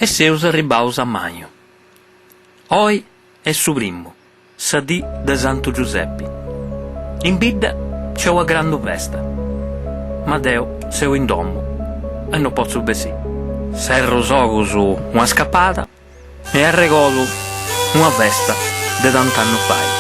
E seus arribbaus a maju. Oi est su primu, sa dì de Santu Giusepi. In bidda c'est una grandu festa, ma deu seu in domu e no potzu bessì. Serru is ogus una scapada e arregodu una festa de tant'annus fait.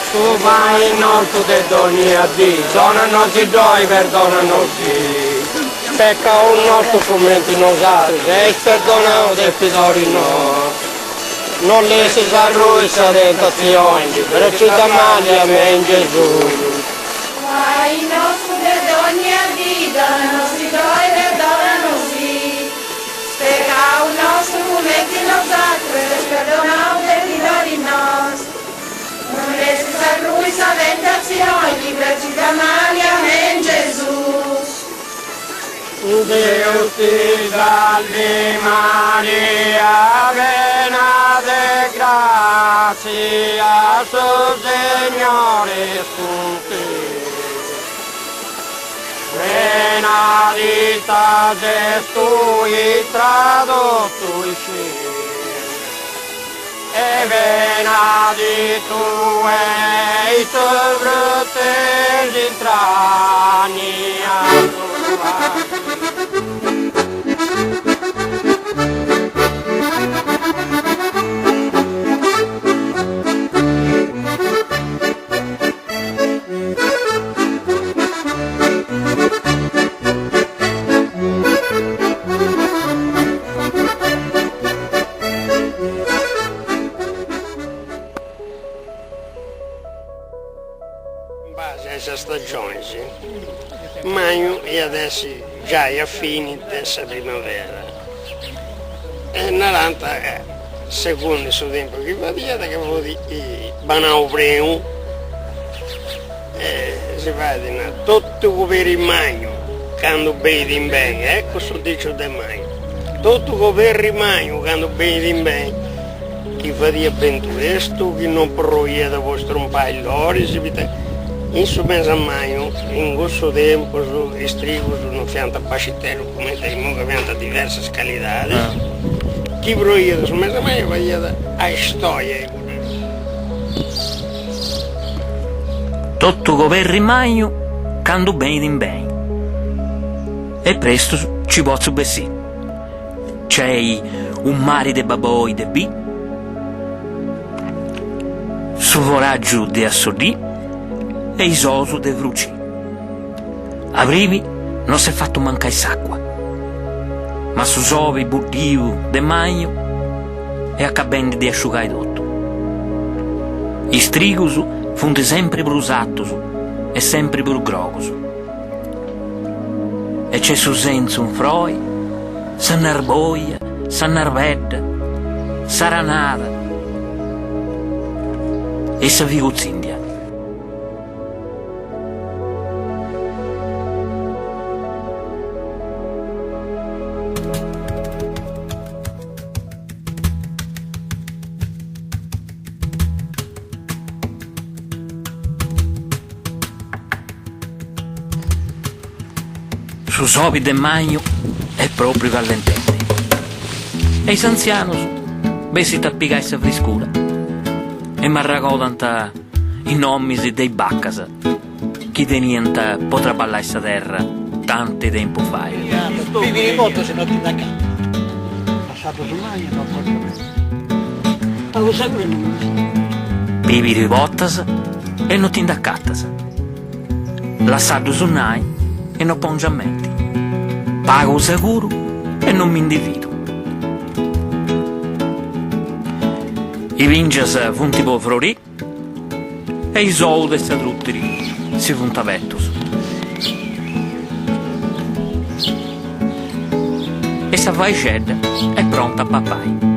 Su pani nostu de dònnia dì, dona nosi ddoi, perdona nosi is pecaus nostus cumenti nosatrus eus perdonau depidoris nostus. No lessis arrui in sa tentatzioni, liberaci da mali, amen Gesùs. Pani nostu de dònnia dì, dona nosi ddoi, perdona nosi is pecaus nostus cumenti nosatrus eus perdonau depidoris nostus. No lessis arrui in sa tentatzioni, libraci da mali, amen Gesùs. Deus ti salvi Maria, prena de gratzia, su Segnore est cun te. Benadita ses tui tra totu is E benaditu est su frutu 'e is intragnas tuas. In base a sas stagionis, maju iat essi giai a fini de sa primavera e narant ca segundu su tempus chi fadiat ca fut banau prenu e si fait nai totu coberit maju candu benit in beni, ecco su diciu de maju, totu coberrit maju candu benit in beni, chi fadiat bentu estu, chi non proiat po strumpai is loris, poita in su mesi 'e maju, in cussu tempus, is trigus non fiant pascitellus cumenti a imoi ca fiant diversas calidadis, chi proiat su mesi 'e maju fadiat a istoia. Totu coberrit maju candu benit in beni e prestus ci potzu bessì. Nc'est unu mari de baboi de bì, su foràgiu de assoddì e is ous de frucì. Abribi no s'est fatu mancai s'àcua, ma su sobi buddiu de maju est acabendi de asciugai totu. Is trigus funt sempri prus atus e sempri prus grogus. E c'est su sentzu in froi, sa narboia, sa narbedda, s'aranada e sa figuzindia. Su sobi de maju est propriu callentendi e is antzianus bessint a pigai sa friscura e m'arragodant is nomis de is bacas chi teniant po traballai sa terra tanti tempus fait. Pibiri potas e no ti nd'acatas. Lassaddu su nai e no pòngias menti. Pagu seguru e no mi ndi fidu. I bìngias funt po frorì e is ous de sa trùtiri. si funt abertus. E sa faixedda est pronta a papai.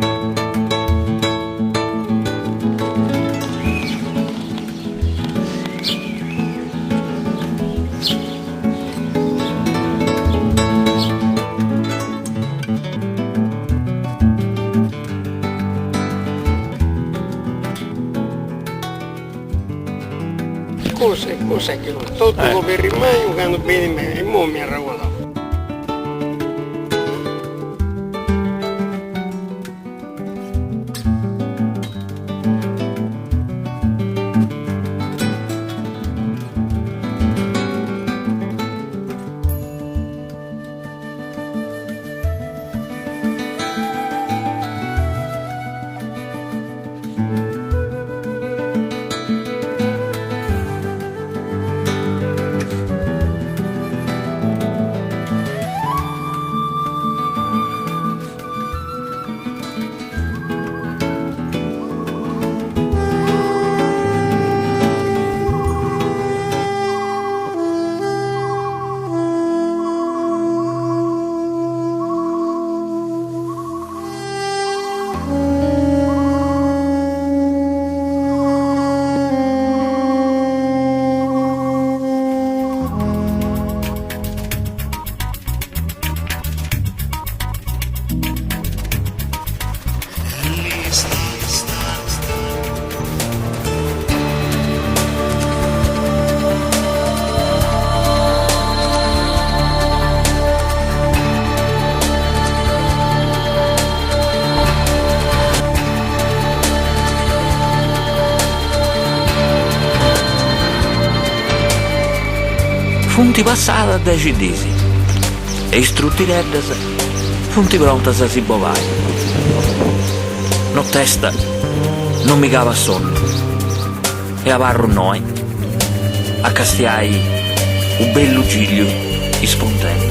Cussa cussa chi totu coberrit maju candu benit maju e imoi mi arregodau. Funt passadas dexi dis e is trutireddas funt prontas a si bobai. Notesta non mi cabat sonnu e abarru innoi a castiai u bellu gigliu ispuntendi.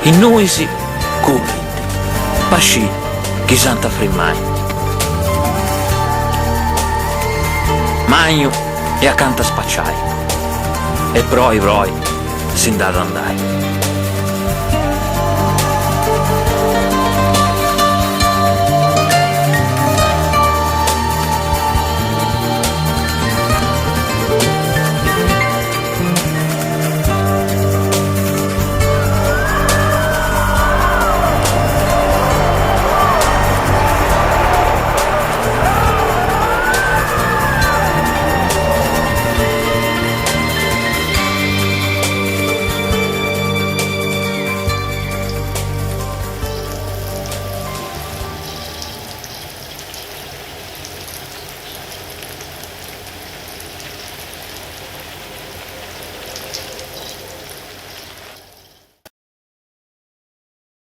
Is nuis currint, pascì chi s'ant a frimmai. Maju est acanta a spaciai e proi proi si nd'at andai.